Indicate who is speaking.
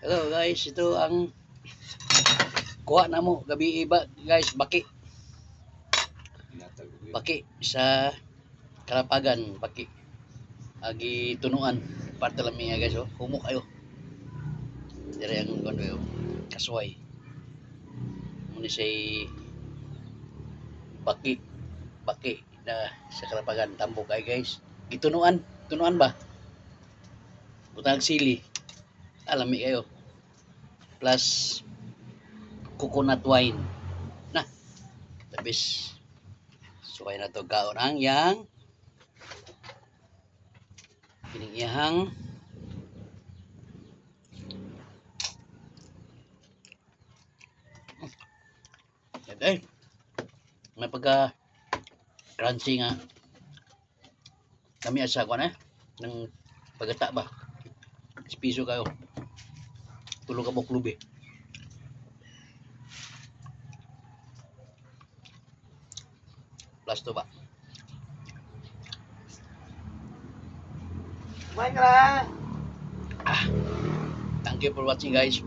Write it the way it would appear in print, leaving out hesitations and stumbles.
Speaker 1: Hello guys, ito ang kuha na mo gabi iba guys, baki. Baki sa Kalapagan, baki. Agi tunuan parte lang niya guys oh. Humok kayo. Dire ang kuan kayo. Kasway. Muna say baki baki na sa Kalapagan tambok ay guys. Gitunuan, tunuan ba? Butang sili. Alami kayo. Plus coconut wine. Na. Tabis. Suway na to kaon ang yang kining iyahang eh may pagka crunchy nga kami asa ko na ng pagata ba piso kayo tulo ka buok lubi. Plus to ba.
Speaker 2: Kumain ka na.
Speaker 1: Thank you for watching guys.